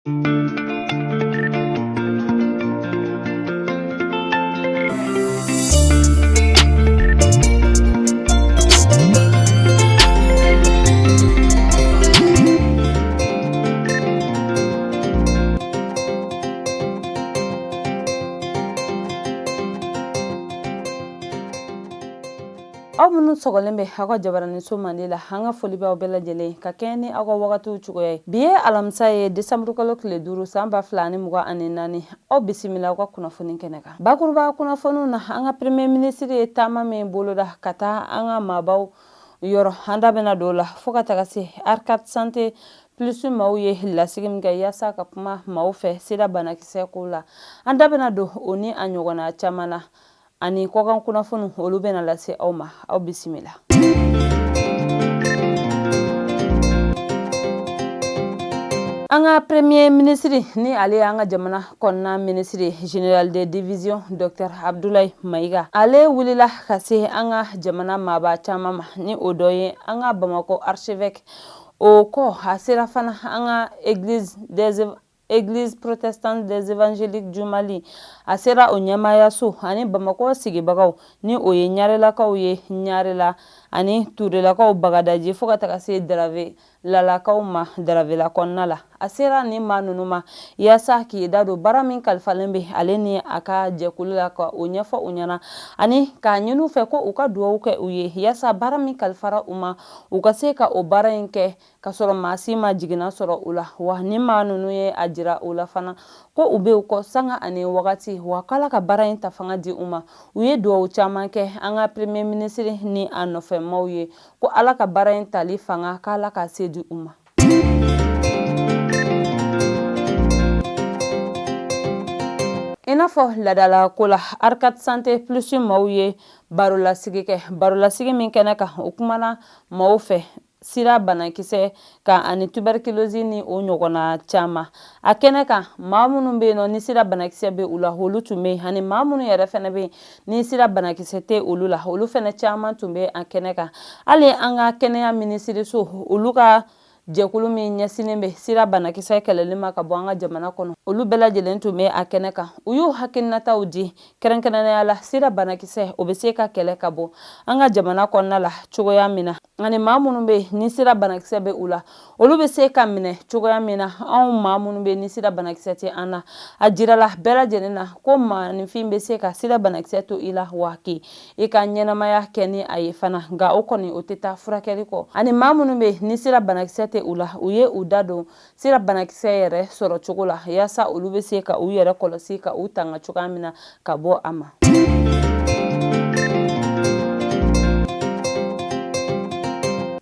Aw minnu sɔgɔlen bɛ aw ka jabaraninso mandi la, an ka foli b'aw bɛɛ lajɛlen ka kɛɲɛ ni aw ka wagatiw cogoya ye. Bi ye alamisa ye, desanburukalo tile 5, san 2024. Aw bisimila aw ka kunnafoni kɛnɛ kan. Bakuruba kunnafoniw na, an ka premier ministre ye taama min boloda ka taa an ka maabaw yɔrɔ, an da bɛna don o la, fo ka taga se Arcade Santé Plus maaw ye lasigi min kɛ yaasa ka kuma maaw fɛ sida banakisɛ ko la. An da bɛna don o ni a ɲɔgɔnna caman na, ani kɔkan kunnafoniw, olu bɛna lase aw ma. Aw bisimila. An ka premier ministre, ni ale y'an ka jamana kɔnɔna ministre, général de division docteur Abdoulaye Maïga, ale wulila ka se an ka jamana maaba caman ma, ni o dɔ ye an ka Bamakɔ archevêque. O kɔ, a sera fana an ka église protestante des évangéliques du Mali. A sera o ɲɛmaayaso ani Bamakɔ sigibagaw, ni o ye Ɲarelakaw ye Ɲarela, ani Turelakaw Bagadaji, fo ka taga se Daravelalakaw ma Daravela kɔnɔna la. A sera nin maa ninnu ma yaasa k'i da don baara min kalifalen bɛ ale ni a ka jɛkulu la, ka o ɲɛfɔ u ɲɛna, ani k'a ɲini u fɛ ko u ka dugawu kɛ u ye yaasa baara min kalifara u ma, u ka se ka o baara in kɛ ka sɔrɔ maa si ma jiginna sɔrɔ u la. Wa ni maa ninnu ye a jira u la fana ko u bɛ u kɔ sanga ani wagati, wa k'Ala ka baara in ta fanga di u ma. U ye dugawu caman kɛ an ka premier ministre ni a nɔfɛmaw ye ko Ala ka baara in tali fanga, k'Ala ka se di u ma. I n'a fɔ ladala ko la, Arcade Santé Plus maaw ye barolasigi kɛ, barolasigi min kɛnɛ kan, u kumana maaw fɛ sida banakisɛ kan ani tuberculose ni o ɲɔgɔnna caman. A kɛnɛ kan, maa minnu bɛ yen nɔ ni sida banakisɛ bɛ u la, olu tun bɛ yen, ani maa minnu yɛrɛ fɛnɛ bɛ yen ni sida banakisɛ tɛ olu la, olu fɛnɛ caman tun bɛ a kɛnɛ kan. Hali an ka kɛnɛya minisiriso, olu ka jɛkulu min ɲɛsinnen bɛ sida banakisɛ kɛlɛli ma ka bɔ an ka jamana kɔnɔ, olu bɛɛ lajɛlen tun bɛ a kɛnɛ kan. U y'u hakilinataw di, kɛrɛnkɛrɛnnenya la sida banakisɛ, o bɛ se ka kɛlɛ ka bɔ an ka jamana kɔnɔna la cogoya min na, ani maa minnu bɛ ni sida banakisɛ bɛ u la, olu bɛ se ka minɛ cogoya min na. Anw maa minnu bɛ ni sida banakisɛ tɛ an na, a jirala bɛɛ lajɛlen na ko maaninfin bɛ se ka sida banakisɛ to i la, wa k'i i ka ɲɛnamaya kɛ ni a ye fana, nka o kɔni o tɛ taa furakɛli kɔ. Ani maa minnu bɛ ni sida banakisɛ tɛ u la, u ye u da don sida banakisɛ yɛrɛ sɔrɔ cogo la, yaasa olu bɛ se ka u yɛrɛ kɔlɔsi ka u tanga cogoya min na ka bɔ a ma.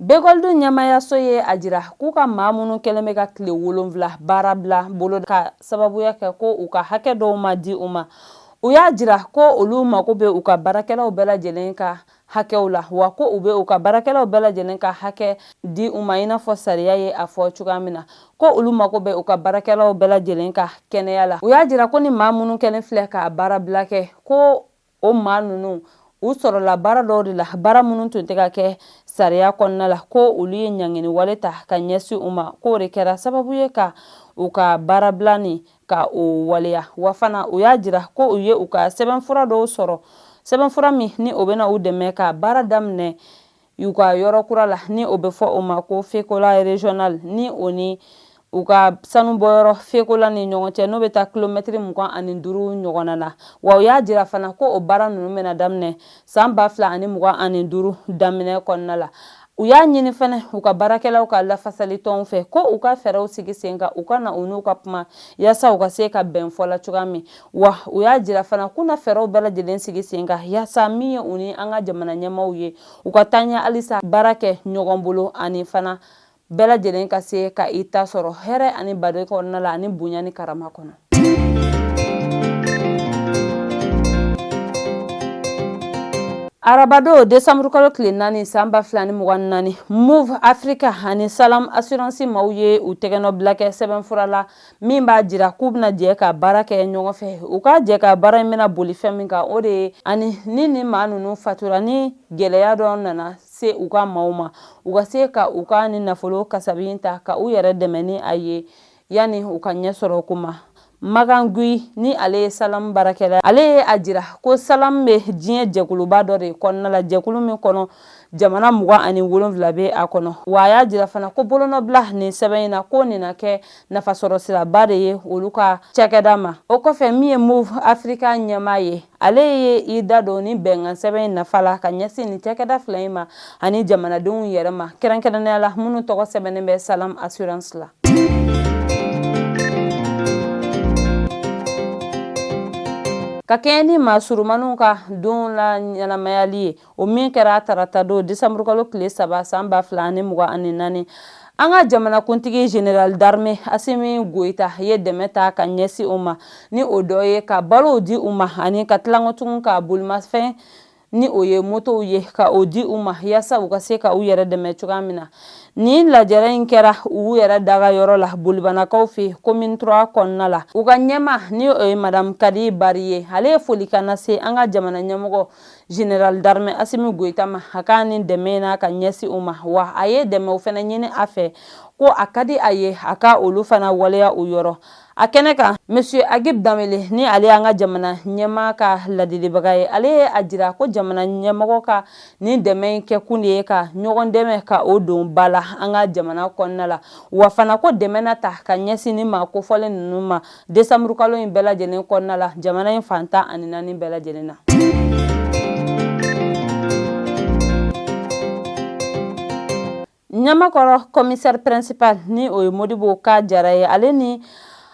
BEGOLD ɲɛmaayaso ye a jira k'u ka maa minnu kɛlen bɛ ka tile 7 baara bila bolo ka sababuya kɛ ko u ka hakɛ dɔw ma di u ma, u y'a jira ko olu mako bɛ u ka baarakɛlaw bɛɛ lajɛlen ka hakɛw la, wa ko u bɛ u ka baarakɛlaw bɛɛ lajɛlen ka hakɛ di u ma i n'a fɔ sariya ye a fɔ cogoya min na, ko olu mako bɛ u ka baarakɛlaw bɛɛ lajɛlen ka kɛnɛya la. U y'a jira ko ni maa minnu kɛlen filɛ ka baara bila kɛ, ko o maa ninnu u sɔrɔla baara dɔw de la, baara minnu tun tɛ ka kɛ sariya kɔnɔna la, ko olu ye ɲangini wale ta ka ɲɛsin u ma, k'o de kɛra sababu ye ka u ka baarabila nin ka o waleya. Wa fana u y'a jira ko u ye u ka sɛbɛnfura dɔw sɔrɔ, sɛbɛnfura min ni o bɛna u dɛmɛ ka baara daminɛ u ka yɔrɔ kura la, ni o bɛ fɔ o ma ko Fekola régional, ni o ni u ka sanubɔyɔrɔ Fekola ni ɲɔgɔn cɛ, n'o bɛ taa kilomɛtiri 25 ɲɔgɔnna na. Wa u y'a jira fana ko o baara ninnu bɛna daminɛ san 2025 daminɛ kɔnɔna la. U y'a ɲini fana u ka baarakɛlaw ka lafasalitɔnw fɛ ko u ka fɛɛrɛw sigi sen kan, u ka na u n'u ka kuma yaasa u ka se ka bɛn fɔ la cogoya min. Wa u y'a jira fana k'u na fɛɛrɛw bɛɛ lajɛlen sigi sen kan yaasa min ye u ni an ka jamana ɲɛmaaw ye, u ka taa ɲɛ halisa baara kɛ ɲɔgɔn bolo, ani fana bɛɛ lajɛlen ka se ka i ta sɔrɔ hɛrɛ ani baden kɔnɔna la, ani bonya ni karama kɔnɔ. Arabadon desanburukalo tile 4, san 2024, Moov Africa ani Salam Assurance maaw ye u tɛgɛnɔbila kɛ sɛbɛnfura la min b'a jira k'u bɛna jɛ ka baara kɛ ɲɔgɔn fɛ. U ka jɛ ka baara in bɛna boli fɛn min kan, o de ye ani ni maa ninnu fatura, ni gɛlɛya dɔ nana se u ka maaw ma, u ka se ka u ka ni nafolo kasabi in ta ka u yɛrɛ dɛmɛ ni a ye. yanni u ka ɲɛ sɔrɔ ko ma. Makan Guy, ni ale ye Salam baarakɛla, ale ye a jira ko Salam bɛ diɲɛ jɛkuluba dɔ de kɔnɔna la, jɛkulu min kɔnɔ jamana 27 bɛ a kɔnɔ. Wa a y'a jira fana ko bolonɔbila nin sɛbɛn in na, ko nin na kɛ nafasɔrɔ siraba de ye olu ka cakɛda ma. O kɔfɛ, min ye Moov Africa ɲɛmaa ye, ale ye i da don ni bɛnkan sɛbɛn in nafa la ka ɲɛsin nin cakɛda fila in ma ani jamanadenw yɛrɛ ma, kɛrɛnkɛrɛnnenya la minnu tɔgɔ sɛbɛnnen bɛ Salam Assurance la. Ka kɛɲɛ ni maa surumaniw ka don la ɲɛnamayali ye, o min kɛra tarata don desanburukalo tile 3 san 2024, an ka jamanakuntigi général d'armée Asimi Goyita ye dɛmɛ ta ka ɲɛsin o ma, ni o dɔ ye ka balow di u ma ani ka tila tugun ka bolimafɛn, ni o ye motow ye, ka o di u ma yaasa u ka se ka u yɛrɛ dɛmɛ cogoya min na. Nin lajɛrɛ in kɛra u yɛrɛ daga yɔrɔ la Bolibanakaw fɛ commune 3 kɔnɔna la. U ka ɲɛmaa, ni o ye madame Kadi Bari ye, ale ye folikan lase an ka jamana ɲɛmɔgɔ général d'armée Asimi Goyita ma a ka nin dɛmɛ na ka ɲɛsin u ma. Wa a ye dɛmɛw fana ɲini a fɛ, ko a ka di a ye a ka olu fana waleya u yɔrɔ. A kɛnɛ kan, monsieur Agib Danbele, ni ale y'an ka jamana ɲɛmaa ka ladilibaga ye, ale ye a jira ko jamana ɲɛmɔgɔ ka nin dɛmɛ in kɛkun de ye ka ɲɔgɔn dɛmɛ ka o don ba la an ka jamana kɔnɔna la. Wa fana ko dɛmɛ na ta ka ɲɛsin ni maa kofɔlen ninnu ma desanburukalo in bɛɛ lajɛlen kɔnɔna la, jamana in fan 14 bɛɛ lajɛlen na. Ɲamakɔrɔ commissaire principal, ni o ye Modibo Ka Jara ye, ale ni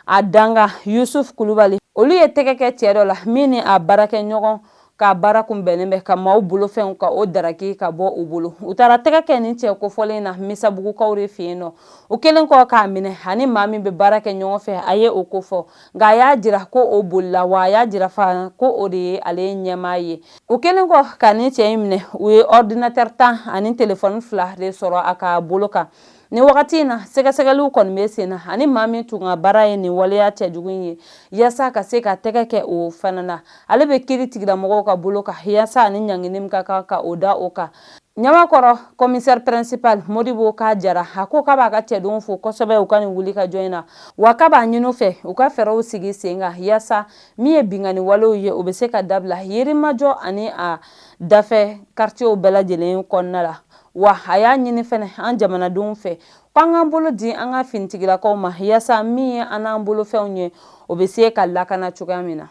a dankan Yusuf Kulubali, olu ye tɛgɛ kɛ cɛ dɔ la min ni a baarakɛɲɔgɔn ka baara kun bɛnnen bɛ ka maaw bolofɛnw ka o daraki ka bɔ u bolo. U taara tɛgɛ kɛ nin cɛ kofɔlen na Misabugukaw de fɛ yen nɔ. O kɛlen kɔ k'a minɛ, ani maa min bɛ baara kɛ ɲɔgɔn fɛ, a ye o kofɔ, nka a y'a jira ko o bolila. Wa a y'a jira fana ko o de ye ale ɲɛmaa ye. U kɛlen kɔ ka nin cɛ in minɛ, u ye ordinateur 10 ani telefɔni 2 de sɔrɔ a ka bolo kan. Ni wagati in na, sɛgɛsɛgɛliw kɔni bɛ sen na ani maa min tun ka baara ye nin waleya cɛjugu in ye, yaasa ka se ka tɛgɛ kɛ o fana na. Ale bɛ kiiri tigilamɔgɔw ka bolo kan yaasa ani ɲangini min ka kan ka o da o kan. Ɲamakɔrɔ commissaire principal Modibo Ka Jara, a ko k'a b'a ka cɛdenw fo kosɛbɛ u ka nin wuli ka jɔ in na. Wa k'a b'a ɲini u fɛ u ka fɛɛrɛw sigi sen kan yaasa min ye binkanni walew ye, o bɛ se ka dabila Yirimajɔ ani a dafɛ quartierw bɛɛ lajɛlen kɔnɔna la. Wa a y'a ɲini fɛnɛ an jamanadenw fɛ ko an k'an bolo di an ka finitigilakaw ma yaasa min ye an n'an bolofɛnw ye, o bɛ se ka lakana cogoya min na.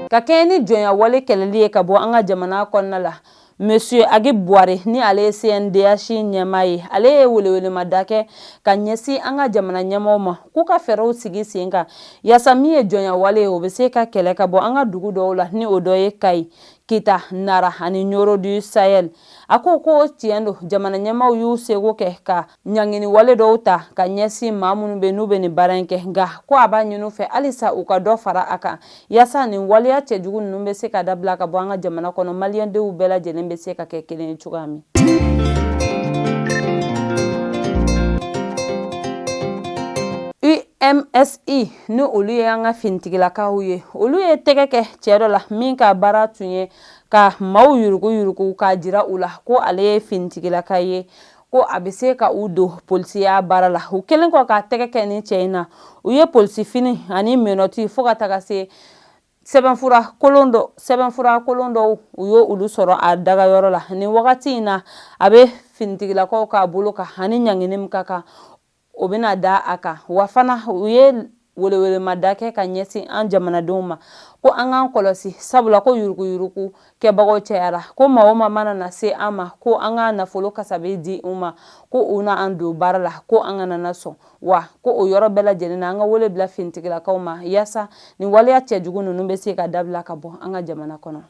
Ka kɛɲɛ ni jɔnya wale kɛlɛli ye ka bɔ an ka jamana kɔnɔna la, Monsieur Agib Buware, ni ale ye CNDH ɲɛmaa ye, ale ye welewelemada kɛ ka ɲɛsin an ka jamana ɲɛmaaw ma k'u ka fɛɛrɛw sigi sen kan yaasa min ye jɔnya wale ye, o bɛ se ka kɛlɛ ka bɔ an ka dugu dɔw la, ni o dɔ ye Kayi, Kita, Nara ani Ɲoro du Sahel. A ko ko tiɲɛ don, jamana ɲɛmaaw y'u seko kɛ ka ɲangini wale dɔw ta ka ɲɛsin maa minnu bɛ n'u bɛ nin baara in kɛ, nka ko a b'a ɲini u fɛ halisa u ka dɔ fara a kan yaasa nin waleya cɛjugu ninnu bɛ se ka dabila ka bɔ an ka jamana kɔnɔ, maliyɛndenw bɛɛ lajɛlen bɛ se ka kɛ kelen ye cogoya min. UMSI, ni olu ye an ka finitigilakaw ye, olu ye tɛgɛ kɛ cɛ dɔ la min ka baara tun ye ka maaw yuruguyurugu k'a jira u la ko ale ye finitigilaka ye, ko a bɛ se ka u don polisiya baara la. U kɛlen kɔ ka tɛgɛ kɛ ni cɛ in na, u ye polisi fini ani menottes fo ka taga se sɛbɛnfura kolon dɔ sɛbɛnfura kolon dɔw, u y'o olu sɔrɔ a dagayɔrɔ la. Nin wagati in na, a bɛ finitigilakaw ka bolo kan ani ɲangini min ka kan, o bɛna da a kan. Wa fana u ye welewelemada kɛ ka ɲɛsin an jamanadenw ma ko an k'an kɔlɔsi, sabula ko yuruguyurugu kɛbagaw cayara, ko maa o maa mana na se an ma ko an ka nafolo kasabi di u ma ko u na an don baara la, ko an kana na sɔn. Wa ko o yɔrɔ bɛɛ lajɛlen na, an ka wele bila finitigilakaw ma yaasa nin waleya cɛjugu ninnu bɛ se ka dabila ka bɔ an ka jamana kɔnɔ.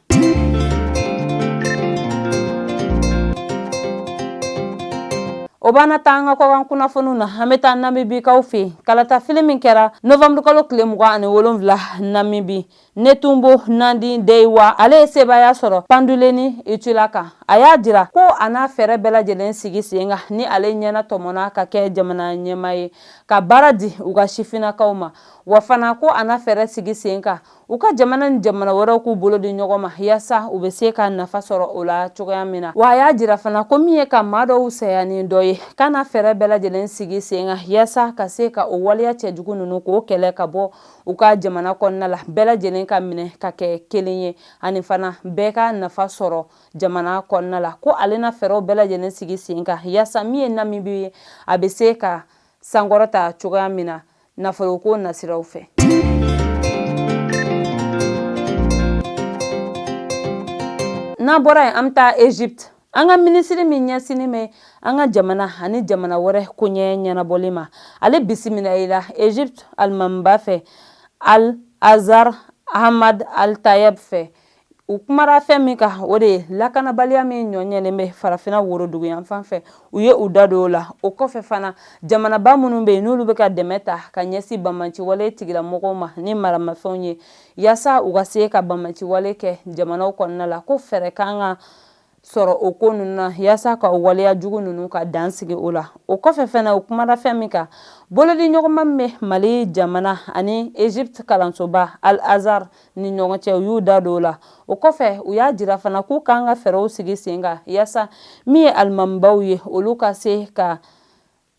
O b'an taa an ka kɔkan kunnafoniw na. An bɛ taa Namibikaw fɛ yen. Kalatafili min kɛra novembre kalo tile 27 Namibi, Netumbo Nandi-Ndaitwah, ale ye sebaaya sɔrɔ Panduleni Itula kan. A y'a jira ko a n'a fɛɛrɛ bɛɛ lajɛlen sigi sen kan ni ale ɲɛna tɔmɔna ka kɛ jamana ɲɛmaa ye ka baara di u ka sifinnakaw ma. Wa fana ko a na fɛɛrɛ sigi sen kan u ka jamana ni jamana wɛrɛw k'u bolo di ɲɔgɔn ma yaasa u bɛ se ka nafa sɔrɔ o la cogoya min na. Wa a y'a jira fana ko min ye ka maa dɔw saya ni dɔ ye, k'a na fɛɛrɛ bɛɛ lajɛlen sigi sen kan yaasa ka se ka o waleya cɛjugu ninnu k'o kɛlɛ ka bɔ u ka jamana kɔnɔna la, bɛɛ lajɛlen ka minɛ ka kɛ kelen ye ani fana bɛɛ ka nafa sɔrɔ jamana kɔnɔna la. Ko ale na fɛɛrɛw bɛɛ lajɛlen sigi sen kan yaasa min ye Namibi ye, a bɛ se ka sankɔrɔta cogoya min na nafoloko nasiraw fɛ. N'an bɔra yen, an bɛ taa Egypte. An ka minisiri min ɲɛsinnen bɛ an ka jamana ani jamana wɛrɛ koɲɛ ɲɛnabɔli ma, ale bisimilayira Egypte alimamiba fɛ, Al Azhar Ahmad Al Tayeb fɛ. U kumara fɛn min kan, o de ye lakanabaliya min ɲɔɲɛlen bɛ farafinna woroduguyanfan fɛ, u ye u da don o la. O kɔfɛ fana, jamanaba minnu bɛ yen n'olu bɛ ka dɛmɛ ta ka ɲɛsin banbaanciwale tigilamɔgɔw ma ni maramafɛnw ye yaasa u ka se ka banbaanciwale kɛ jamanaw kɔnɔna la, ko fɛɛrɛ kan ka sɔrɔ o ko ninnu na yaasa ka o waleya jugu ninnu ka dan sigi o la. O kɔfɛ fana, u kumara fɛn min kan, bolodiɲɔgɔnma min bɛ Mali jamana ani Egypte kalansoba Al Azhar ni ɲɔgɔn cɛ, u y'u da don o la. O kɔfɛ, u y'a jira fana k'u kan ka fɛɛrɛw sigi sen kan yaasa min ye alimamibaw ye, olu ka se ka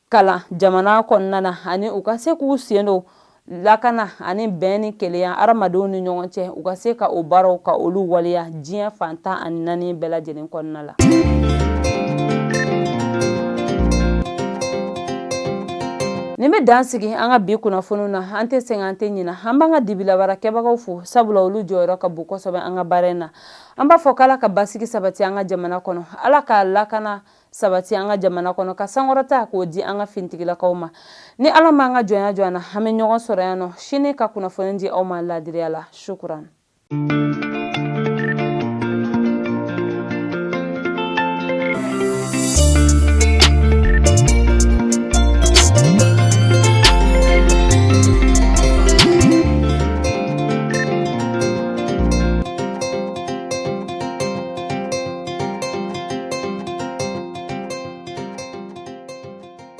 kalan jamana kɔnɔna na ani u ka se k'u sen don lakana ani bɛn ni kelenya hadamadenw ni ɲɔgɔn cɛ, u ka se ka o baaraw ka olu waleya diɲɛ fan 14 bɛɛ lajɛlen kɔnɔna la. Nin bɛ dan sigi an ka bi kunnafoniw na. An tɛ sɛgɛn, an tɛ ɲina. An b'an ka dibilabaara kɛbagaw fo, sabula olu jɔyɔrɔ ka bon kosɛbɛ an ka baara in na. An b'a fɔ k'Ala ka basigi sabati an ka jamana kɔnɔ, Ala ka lakana sabati an ka jamana kɔnɔ, ka sankɔrɔta k'o di an ka finitigilakaw ma. Ni Ala m'an ka jɔnya jɔ an na, an bɛ ɲɔgɔn sɔrɔ yan nɔ sini ka kunnafoni di aw ma laadiriya la. Sukuran.